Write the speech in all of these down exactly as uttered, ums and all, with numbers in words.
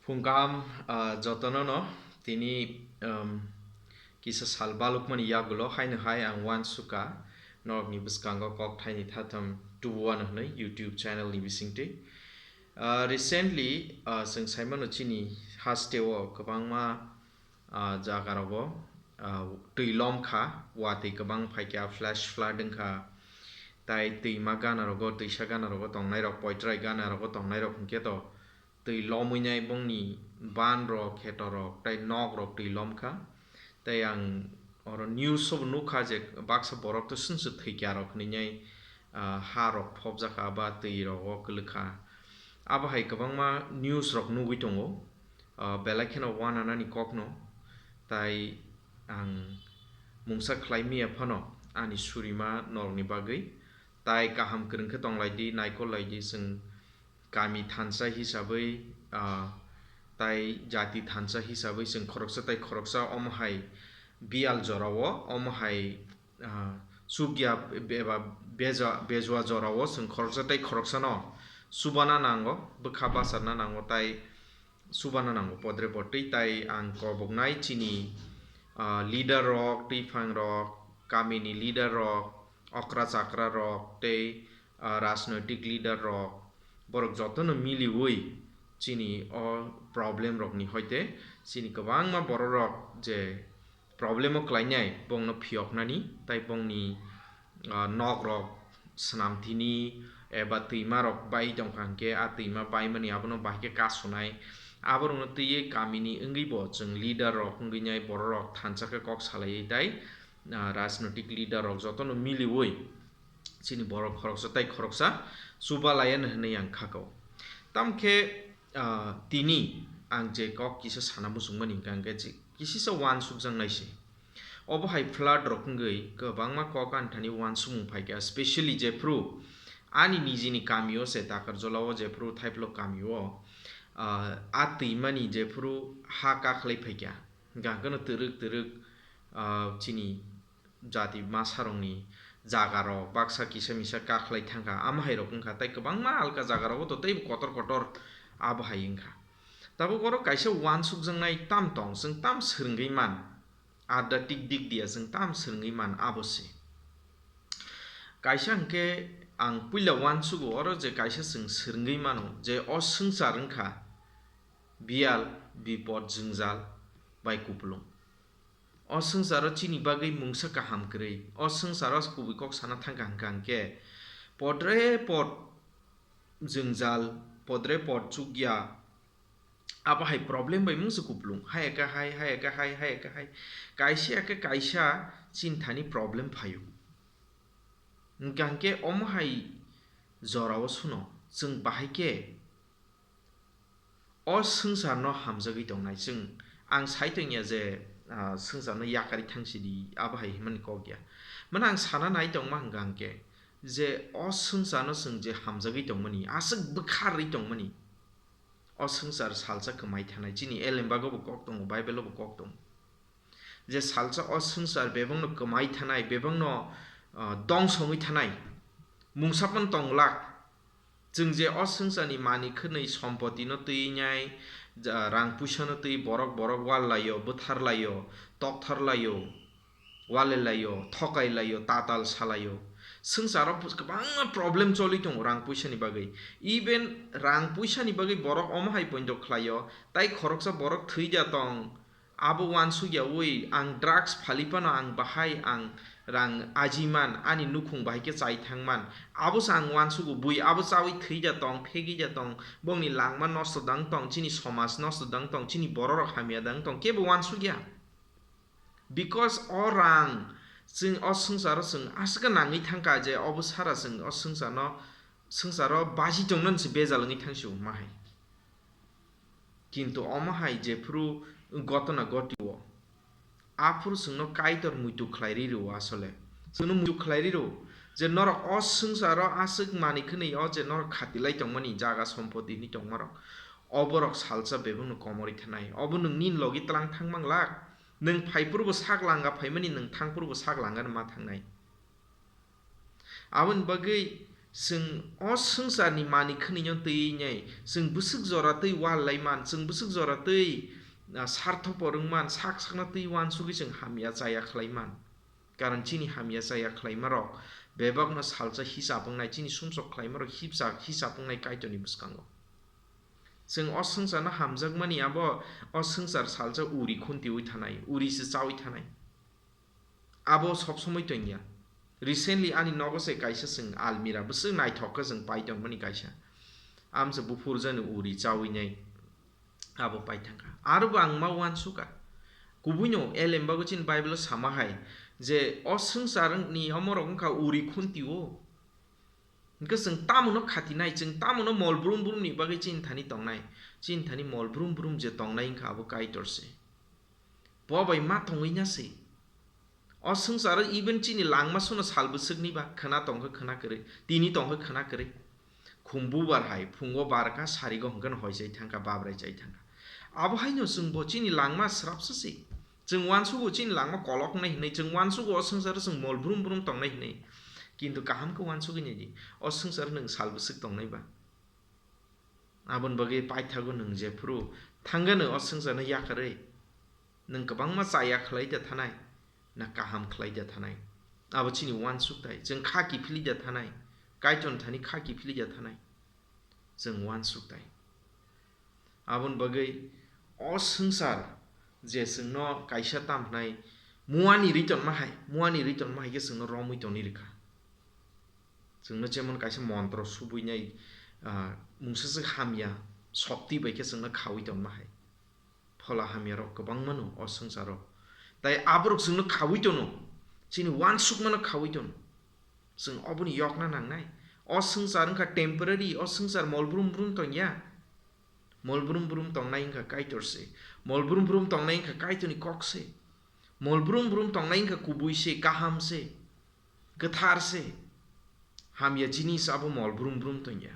Phung kaham, ah, jotono no tini, um, kisa sal balukmani yagulo haino hai ang uansukha norokni bwskango kok thaini thatham tubu ano hwnwi YouTube channel ni bisingtwi. Ah, recently, ah, chwng saimano chini hasteo kwbangma, ah, jaga rogo, ah, twi lom kha, watwi kwbang phai kha, flash flood wng kha, tai twima gana rogo, twisa gana rogo tongnai rok, poitrai gana rogo tongnai rok hwnkhe to twi lomwi nai bongni ban rok, kheto rok, tai nok rok twi lom kha. Tai ang oro news o bo nuk kha je baksa borok to swngse thwi kya rok hwnwi nai, ah, ha rok phobjak kha ba twi rogo kwlwk kha. Abo hai kwbangma news rok nugwi tongo, ah, belai kheno uananani kokno. Tai ang mungsa khlai miya phano ani surima norokni bagwi. Tai kaham kwrwng khe tong lai di, naikol lai di, chwng kami thansa hisabwi, ah, tai jati thansa hisabwi chwng khoroksa tai khoroksa omo hai biyal jorao, omo hai, ah, chukya eba beja-, bejua jorao chwng khoroksa tai khoroksano chubana nango, bwkha bacharna nango, tai chubana nango podre potwi. Tai ang koboknai chini, ah, leader rok, twiphang rok, kamini leader rok, okra chakra rok tei, ah, rajnoitik leader rok, borok jotono miliwi chini o problem rokni hoite chini kwbangma bororok je problem o klainai bongno phiyoknani tai bongni, ah, nok rok swnamthini eba twima rok bai tongkha hwnkhe a twima baimani abono bahai khe kasunai. Aborokno twiwi kamini wngwi bo chwng leader rok wngwi nai bororok thansa khe kok salaiwi tai, ah, rajnoitik leader rok jotono miliwi chini borok khoroksa tai khoroksa chubalaiya hwnwi ang khakao. Tamkhe, ah, tini ang je kok kisa sana muchungmani hwnkha hwnkhe je kisisa uansukjaknai se. Obo hai flood rok wngwi kwbangma kok ani thani uansukmung phaikha, specially jephru ani nijini kamio se Takarjolao jephru Thaiphlok kamio, ah, a twimani jephru ha kakhlai phaikha, hwnkha hwnkhe no twrwk twrwk, ah, chini jati masarokni jagarok baksa kisa misa kakhlai thangkha, amo hai rok wngkha, tai kwbangma alka jagarogo to teibo kotor kotor abo hai wngkha. Tabuk oro kaisa uansukjaknai tam tong, chwng tam swrwngwi man, adda tik dik dia chwng tam swrwngwi man abo se. Kaisa hwnkhe ang puila uansugo oro je kaisa chwng swrwngwi mano je o swngchar wngkha biyal, bipod, jwngjal bai kupulung. O swngcharo chini bagwi mungsa kaham kwrwi. O swngcharo kubui kok sana thangkha hwnkha hwnkhe podre pod jwngjal, podre pod chukya, abo hai problem bai mungsa kupulung. Hai eka hai, hai eka hai, hai eka hai. Kaisa eka kaisa chini thani problem phaio. Hwnkha hwnkhe omo hai jorao suno chwng bahai khe o swngcharno hamjagwi tongnai. Chwng, ang sai tongya je, ah, swngcharno yakarwi thangsidi, abo hai himani kok ya. Mane ang sana nai tongma hwnkha hwnkhe je o swngcharno chwng je hamjagwi tongmani, aswk bwkha rwi tongmani, o swngchar salsa kwmai thanai. Chini elembago bo kok tongo, Bible-o bo kok tongo. Je salsa o swngchar bebakno kwmai thanai, bebakno, ah, dongsongwi thanai, mungsa phano tongwlak. Chwng je o swngcharni manwi khwnwi sompotino twiwi nai, ja, rang puisano twiwi borok borok wal laio, bwthar laio, tokthar laio, wale laio, thokai laio, tatal salaio. Swngcharo kwbangma problem choli tongo rang puisani bagwi. Even rang puisani bagwi borok omo hai poito khlaio, tai khoroksa borok thwi da tong, abo uansukyaui ang drugs phali phano ang bahai ang rang ajiman, ani nukhung bahai khe chai thangman. Abosa ang uansugo, bui abo chaui thwi da tong, phegi da tong, bongni langma nosto dang tong, chini somaj nosto dang tong, chini bororok hamya dang tong, kebo uansukya. Because o rang chwng o swngcharo chwng aswk nangwi thangkha je obo sara chwng o swngcharno, swngcharo baji tongno se bejal wngwi thangsi o ma hai. Kintu omo hai jephru gotona gotio, aphuru chwngno Kaitor muitu khlai ri rwo asole. Chwngno muitu khlai ri rwo je norok o swngcharo aswk manwi khwnwi o je norok khatilai tongmani jaga sompoti hwnwi tongmarok, oborok salsa bebakno komorwi thanai. Obo nwng nini logi tlang thang manglak. Nwng phai phuru bo sak langa phaimani, nwng thang phuru bo sak langa ma thangnai. Aboni bagwi Chwng o swngcharni mani khwnino twi nai, chwng bwswk jora twi wal lai man, chwng bwswk jora twi, ah, sartho porwng man, sak sakno twi uansugwi chwng hamya chaya khlai man. Karon chini hamya chaya khlaima rok bebakno salsa hisab wngnai, chini sumsok khlaima rok hipsa hisab wngnai Kaitorni bwskango. Chwng o swngcharno hamjakmani abo o swngchar salsa uri khuntiwi thanai, uri se chawi thanai. Abo sob somoi tongya. Recently ani nogo se kaisa chwng almira bwswk naithok khe chwng pai tongmani kaisa. Amsa buphur jani uri chawi nai abo pai thangkha. Aro bo ang ma uansukha. Kubuino elem bago chini Bible o sama hai je o swngcharni omorok wngkha uri khunti o. Hwnkhe chwng tamono khatinai, chwng tamono mol brum brumni bagwi chini thani tongnai. Chini thani mol brum brum je tongnai wngkha abo Kaitor se. Bo bai ma tongwi na se. O swngcharo even chini langma sono sal bwswkni ba khwna tongkha khwna kwrwi, tini tongkha khwna kwrwi. Khum bubar hai phungo barkha sarigo hwnkhe no hoi chai thangkha, babrai chai thangkha. Abo haino chwng bo chini langma swrapsa se. Chwng uansugo chini langma kolok wngnai hinwi, chwng uansugo o swngcharo chwng mol brum brum tongnai hinwi. Kintu kaham khe uansugwi naidi, o swngcharo nwng sal bwswk tongnai ba. Aboni bagwi paithago nwng jephuru thangano o swngcharno yakarwi, nwng kwbangma chaya khlai da thanai, na kaham khlai da thanai. Abo chini uansuk tai, chwng kha kiphilwi da thanai, Kaitorni thani kha kiphilwi da thanai, chwng uansuk tai. Aboni bagwi o swngchar je chwngno kaisa tamo hwnai muani ri tonma hai, muani ri tonma hai khe chwngno romwi tongwi rwkha. Chwngno jemon kaisa montro subui nai, ah, mungsa swk hamya sokti bai khe chwngno khaui tongma hai. Phola hamya rok kwbang mano o swngcharo. Tai aborok chwngno khaui tono, chini uansukmano khaui tono. Chwng oboni yokna nangnai. O swngchar wngkha temporary, o swngchar mol brum brum tongya. Mol brum brum tongnai wngkha Kaitor se. Mol brum brum tongnai wngkha Kaitorni kok se. Mol brum brum tongnai wngkha kubui se, kaham se, kwthar se. Hamya jinis abo mol brum brum tongya.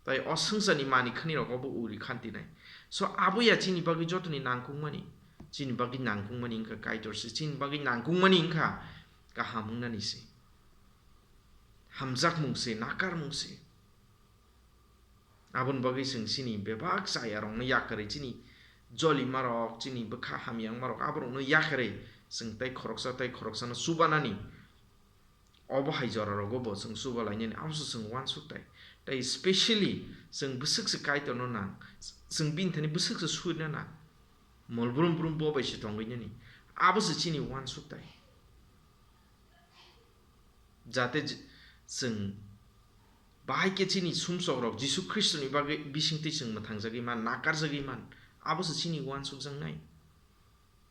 Tai o swngcharni mani khani rok obo uri khanti nai. So abo ya chini bagwi jotoni nangkukmani. Chini bagwi nangkukmani wngkha Kaitor se. Chini bagwi nangkukmani wngkha kaham wngnani se. Hamjakmung se, nakarmung se. Aboni bagwi chwng chini bebak chayarokno yakarwi, chini jolimarok, chini bwkha hamyangmarok, aborokno yakarwi chwng tei khoroksa tei khoroksano chubanani. Obo hai jorarogo bo chwng chubalainani, aboso chwng uansuk tai. Tai specially chwng bwswk se Kaitorno nang, chwng bini thani bwswk se surina nang. Mol brum brum bo bai se tongwi nani. Abo se chini uansuk tai. Jate j-, chwng bahai khe chini sumsok rok Jisu Khristoni bagwi bisingtwi chwng mwthangjagwi man, nakarjagwi man, abo se chini uansukjaknai.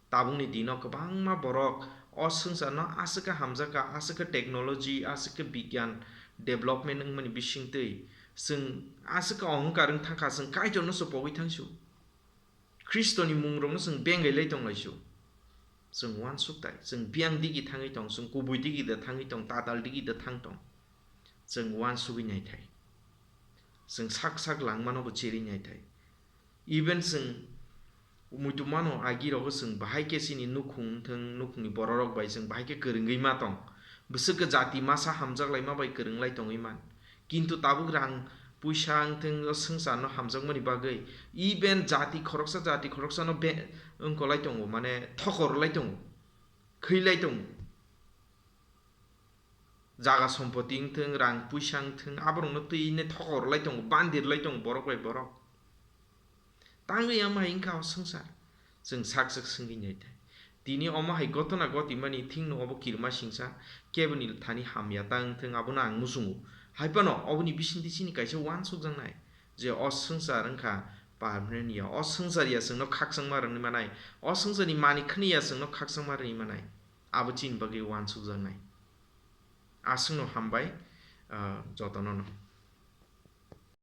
Tabukni dino kwbangma borok o swngcharno aswk khe hamjakha, aswk khe technology, aswk khe bigyan development wngmani bisingtwi chwng aswk khe ohongkar wng thangkha, chwng Kaitorno se pogwi thangsu. Khristoni mungrokno chwng bengai lai tong lai su. Chwng uansuk tai, chwng biyang digi thangwi tong, chwng kubui digi da thangwi tong, tatal digi da thang tong. Chwng uansugwi nai thai. Chwng sak sak langmano bo chiri nai thai. Even chwng muitu mano agi rogo chwng bahai khe chini nukhung thwng, nukhungni bororok bai chwng bahai khe kwrwngwi ma tong. Bwswk khe jati masa hamjak laima bai kwrwng lai tongwi man. Kintu tabuk rang puisa wngthwng o swngcharno hamjakmani bagwi, even jati khoroksa jati khoroksano be-, wngkolai tongo, mane thokorlai tongo, khwilai tongo. Jaga sompoti wngthwng, rang puisa wngthwng, aborokno twi ne thokorlai tongo, bandirlai tongo borok bai borok. Tangwi ama hai wngkha o swngchar. Chwng sak sak swngwi nai thai. Tini omo hai gotona gotimani thingno obo kirima singsa, keboni thani hamya ta wngthwng, abono ang muchungo. Hai phano oboni bisingtwi chini kaisa uansukjaknai je o swngchar wngkha permanent ya, o swngchar ya chwngno khakchangma rwngwi manai, o swngcharni mani khwni ya chwngno khakchangma rwngwi manai. Abo chini bagwi uansukjaknai. Aswkno hambai, ah, jotono no.